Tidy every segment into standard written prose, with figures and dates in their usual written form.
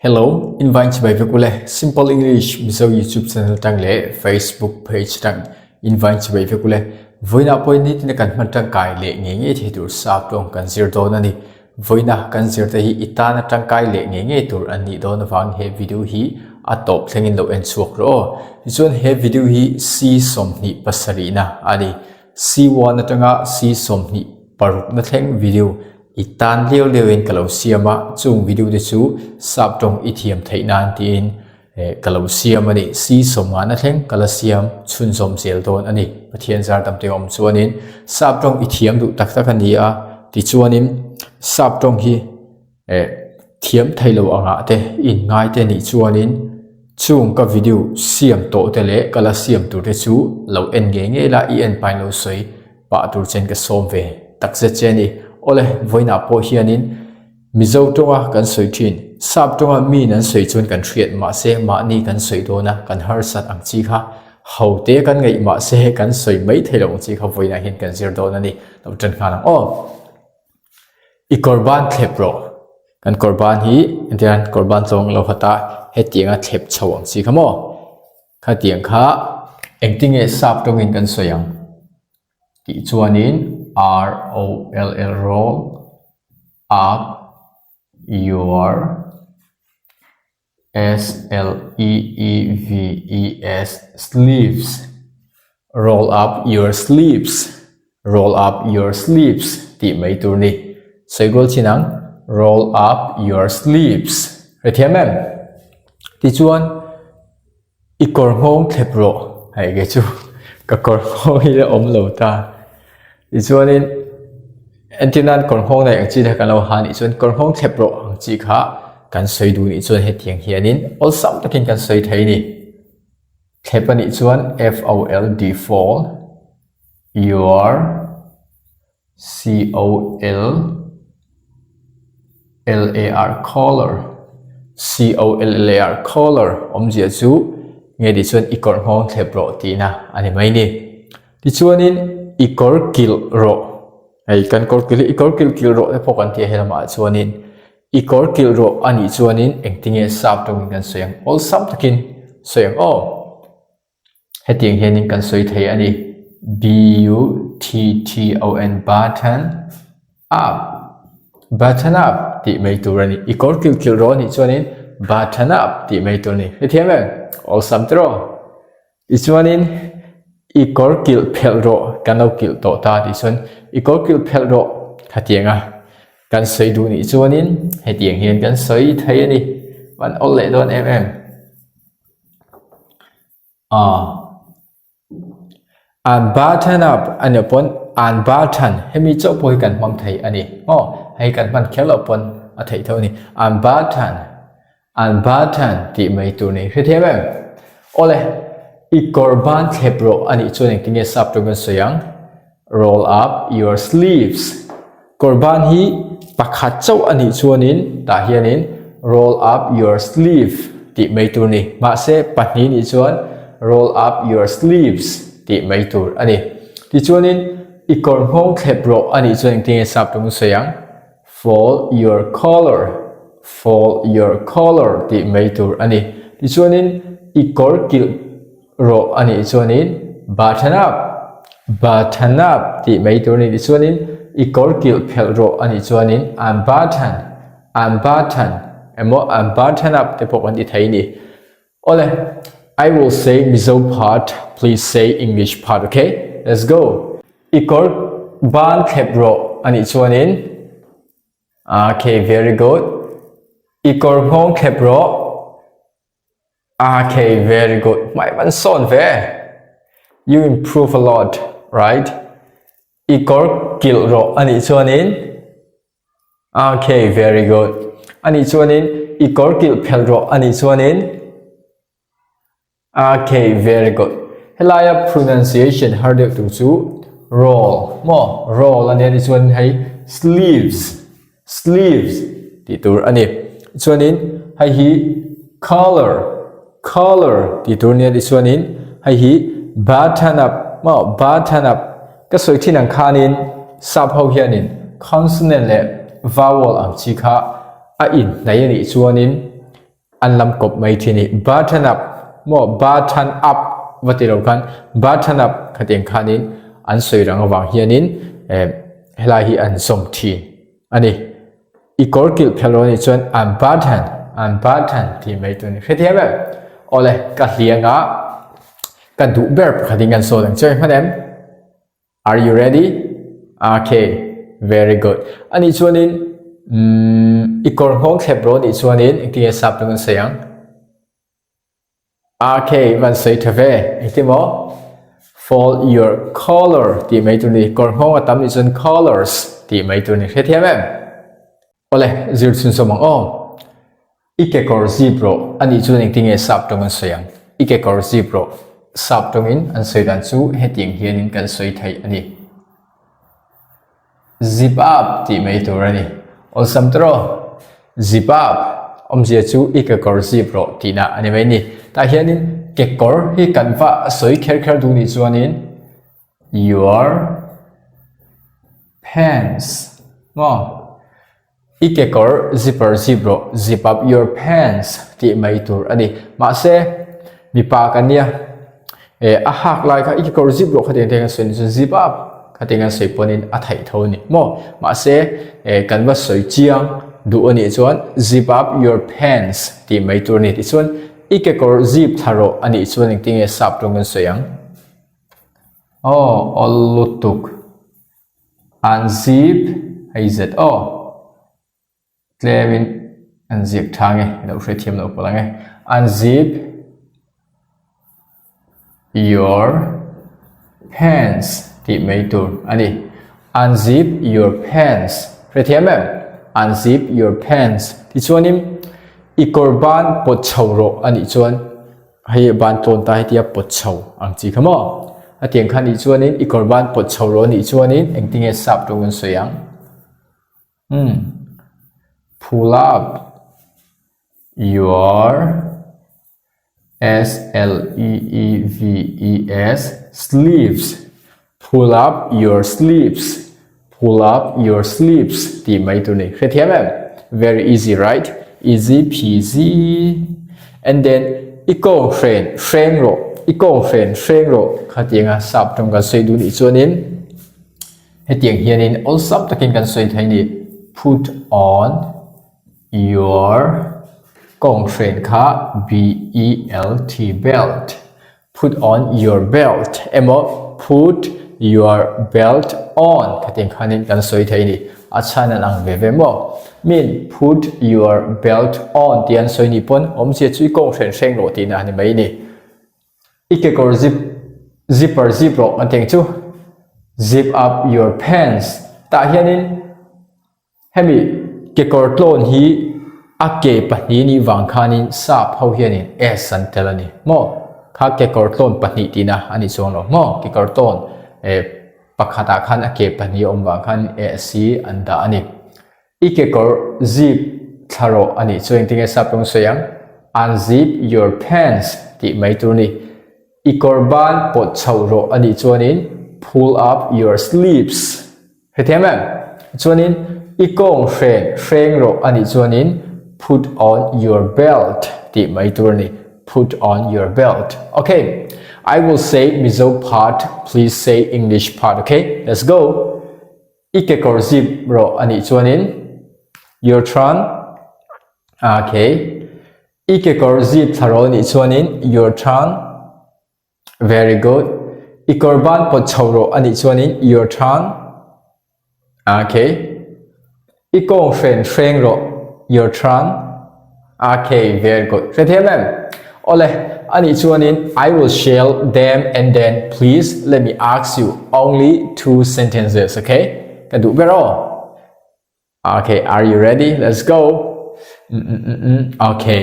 Hello, invite chibai vek ule. Simple English Mizo YouTube channel tang leh Facebook page tang invite chibai vek ule. Voina pawhin nitin kan hman tangkai leh ngei ngei thei tur sap tawng kan zir dawn a ni. Voina kan zir te hi i tana tangkai leh ngei ngei tur an nih dawn avang he video hi a tawp thlengin lo en chhuak rawh aw. Tichuan he video hi C 27 na a ni. C1 atanga C 26 na thleng video I tan liau liau in ka lo siam a, chung video te chu sap tawng i thiam theih nan tiin ka lo siam a ni. Si sawmngan a thleng ka la siam chhunzawm zel dawn a ni. Pathian zar tam te awm chuanin sap tawng i thiam duh tak tak a ni a, tichuanin sap tawng hi thiam thei lo angah te inngai te nih chuanin chung ka video siam tawh te leh ka la siam tur te chu lo en ngei ngei la, i en pain lo sawi pah tur chen ka sawm ve takzet che a ni. Awle, vawiinah pawh hianin Mizo tawnga kan sawi thin, Sap tawnga miin an sawi chuan kan hriat mahse mahni kan sawi dawn a, kan harsat ang chi kha ho te kan ngaih mahse kan sawi mai thei lo ang chi kha vawiinah hian kan zir dawn a ni. Lo tan nghal ang aw. I kawr ban thlep rawh. Kan kawr ban hi engtiang kawr ban zawng lo hawt a, hetianga thlep chho ang chi kha maw? Khatiang kha engtinge sap tawngin kan sawi ang tih chuanin R O L L roll up your S L E E V E S sleeves roll up your sleeves roll up your sleeves tih mai tur ni sawi kual chin ang roll up your sleeves hrethiam em tichuan i kawr nghawng thlep rawh hei kei chu ka kawr nghawng hi a awm lo ta tichuanin entir nan kawr nghawng nei ang chi te kan lo ha nih chuan kawr nghawng thlep rawh ang chi kha kan sawi duh nih chuan hetiang hianin awlsam takin kan sawi thei a ni. Thlep a nih chuan F-O-L-D fold your C-O-L L-A-R collar C-O-L-L-A-R collar awmzia chu nge tih chuan i kawr nghawng thlep rawh tihna a ni mai ni. Tichuanin i kawr kilh rawh hei kan kawr kilh hi i kawr kilh kilh rawh te pawh kan ti a helamah chuanin I kawr kilh rawh a nih chuanin engtinge sap tawngin kan sawi ang? Awlsam takin sawi ang aw. Hetiang hianin kan sawi thei a ni. B-U-T-T-O-N button up button up tih mai tur a ni. I kawr kilh kilh rawh a nih chuanin button up tih mai tur a ni. Hrethiam em? Awlsam tiraw? Tichuanin i kawr kilh phelh rawh kan lo kilh tawh ta tih chuan i kawr kilh phelh rawh khatiang a kan sawi duh nih chuanin hetiang hian kan sawi thei a ni an awl leh dawn em em ah an button up a nih pawn an button hemi chauh pawh hi kan hmang thei a ni maw hei kan hman kher loh pawn a theih tho a ni an button An button tih mai tur nei hrethiam em? Awle, i kawr ban thlep rawh a nih chuan engtinge sap tawng kan sawi ang? Roll up your sleeves. Kawr ban hi pakhat chauh a nih chuanin tah hianin roll up your sleeve tih mai tur ni. Mahse, pahnih nih chuan roll up your sleeves tih mai tur a ni. Tichuanin i kawr nghawng thlep rawh a nih chuan engtinge sap tawng kan sawi ang? Fold your collar, fold your collar tih mai tur a ni. Tichuanin i kawr kilh rawh a nih chuanin button up, button up tih mai tur a ni. Tichuanin i kawr kilh phelh rawh a nih chuanin unbutton, unbutton emaw unbutton up te pawh kan ti thei a ni. Awle, I will say Mizo part, please say English part, okay? Let's go. I kawr ban thlep rawh a nih chuanin Okay, very good. I kawr nghawng thlep rawh. Okay, very good. Mai van sawn ve. You improve a lot, right? I kawr kilh rawh a nih chuanin Okay, very good. Ani chuanin i kawr kilh phelh rawh ani chuanin Okay, very good. Helaia pronunciation har deuh tur chu roll maw roll ania ni chuan hei sleeves sleeves tih tur ani. Chuanin hei hi collar collar tih tur ania ti chuanin hei hi button up maw button up Ka sawi thin ang khanin sap ho hianin consonant leh vowel ang chi kha a inhnai a nih chuanin an lam kawp mai thin i button up maw button up va ti lo khan button up khatiang khanin an sawi rang avang hianin eh helai hi an zawm thin a ni. I kawr kilh phel rawh nih chuan an button an button tih mai tur a ni. Hrethiam em? Awle ka hliang a ka duh ber pakhat in kan sawi ang che hman em? Are you ready? Okay, very good. Ani chuanin umm i kawr nghawng thlep rawh nih chuanin engtin nge sap chu kan sawi ang? Okay, van sawi tha ve. Engtin maw? Fold your collar tih mai tur ni. Kawr nghawng a tam nih chuan collars tih mai tur ni. Hrethiam em? Awle, zir chhun sawm ang aw. I kekawr zip rawh a nih chuan engtin nge sap tawng an sawi ang? I kekawr zip rawh sap tawngin an sawi dan chu hetiang hianin kan sawi theih a ni. Zip up tih mai tur a ni. Awlsam ta rawh. Zip up awmzia chu i kekawr zip rawh tihna a ni mai ni. Tah hianin kekawr hi kan va sawi kher kher duh nih chuanin your pants maw? I kekawr zipper zip rawh, zip up your pants, tih mai tur a ni. Mahse, mipa kan nia, eh, a hak lai kha i kekawr zip rawh khatiang te kan sawi ni chuan zip up khatiang kan sawi pawhin a theih tho a ni maw? Mahse, eh, kan va sawi chiang duh a nih chuan zip up your pants tih mai tur a ni. Tichuan, i kekawr zip thla rawh a nih chuan engtinge sap tawng kan sawi ang? Aw, awl lutuk. An zip hei zet aw tlemin an ziak tha nge lo hrethiam loh pawh ang e an zip your pants tih mai tur a ni unzip your pants hrethiam em unzip your pants tichuanin i kawr ban pawt chho rawh a nih chuan. Hei ban tlawn ta hetia pawt chho ang chi kha maw? A tiang kha nih chuanin i kawr ban pawt chho rawh nih chuanin engtinge sap tawng kan sawi ang? Umm pull up your S L E E V E S sleeves Pull up your sleeves, pull up your sleeves tih mai tur ni. Hrethiam em? Very easy right? Easy peasy. And then i kawng hren hreng rawh, i kawng hren hreng rawh khatianga sap tawng kan sawi duh nih chuanin hetiang hianin awlsam takin kan sawi thei ni. Put on your kawng hren kha B-E-L-T belt. Put on your belt emaw put your belt on khatiang khanin kan sawi thei a ni. A chhan an ang ve ve maw? Min put your belt on tih an sawi ni pawn awmzia chu i kawng hren hreng rawh tihna a ni mai a ni. I kekawr zip zipper zip rawh an tih ang chu zip up your pants tah hianin Hemi kekawr tlawn hi a ke pahnih nih vang khanin sap ho hianin S an tel a ni maw? Kha kekawr tlawn pahnih tihna a ni chuang lo maw? Kekawr tlawn eh pakhatah khan a ke pahnih a awm vang khan S hi an dah a ni. I kekawr zip thla rawh a nih chu engtinge sap rawng sawi ang? Unzip your pants tih mai tur a ni. I kawr ban pawt chhoh rawh a nih chuanin pull up your sleeves. Hetiang em? Chuanin i kawng hren hreng rawh a nih chuanin put on your belt tih mai tur a ni. Put on your belt. Okay, I will say Mizo part, please say English part, okay? Let's go. I kekawr zip rawh a nih chuanin your turn. Okay. I kekawr zip thla rawh a nih chuanin your turn. Very good. I kawr ban pawt chho rawh a nih chuanin your turn. Okay. I kawng hren hreng rawh your turn. Okay, very good. Hrethiam em? Awle, a nih chuanin I will share them and then please let me ask you only two sentences, okay? Ka duh ber aw. Okay, are you ready? Let's go. Mm, mm, mm, mm. Okay.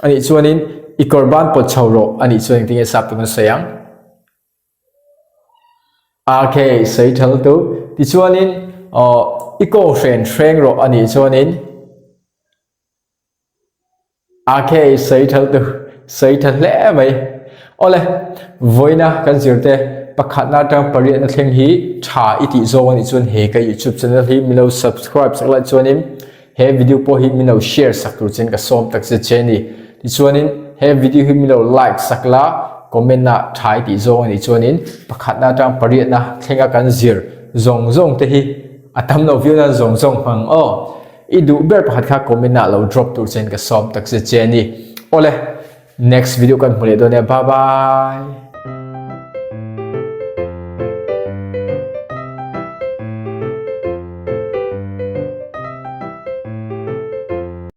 Ani chuanin i korban pot chho rawh ani chuan engtin nge sap tun an sawi ang? Okay, sawi thal tu. Tichuanin oh, i kawng hren hreng rawh ani chuanin Ok, sawi tha lutuk, sawi tha hle mai. Awle, vawiina kan zirte pakhatna atang pariatna thleng hi tha i tih zawng anih chuan he ka YouTube channel hi min lo subscribe sak lai chuanin he video pawh hi min lo share sak tur chuan ka sawm tak zet che a ni. Tichuanin he video hi min lo like sak la, comment ah thai tih zawng a nih chuanin pakhatna atang pariatna thlenga kan zir zawng zawng te hi a tam lo viau nan zawng zawng hmang aw. I duh ber pakhat kha comment ah lo drop tur chen ka sawm tak che che a ni. Awle, next video kan hmu leh dawn e, bye bye.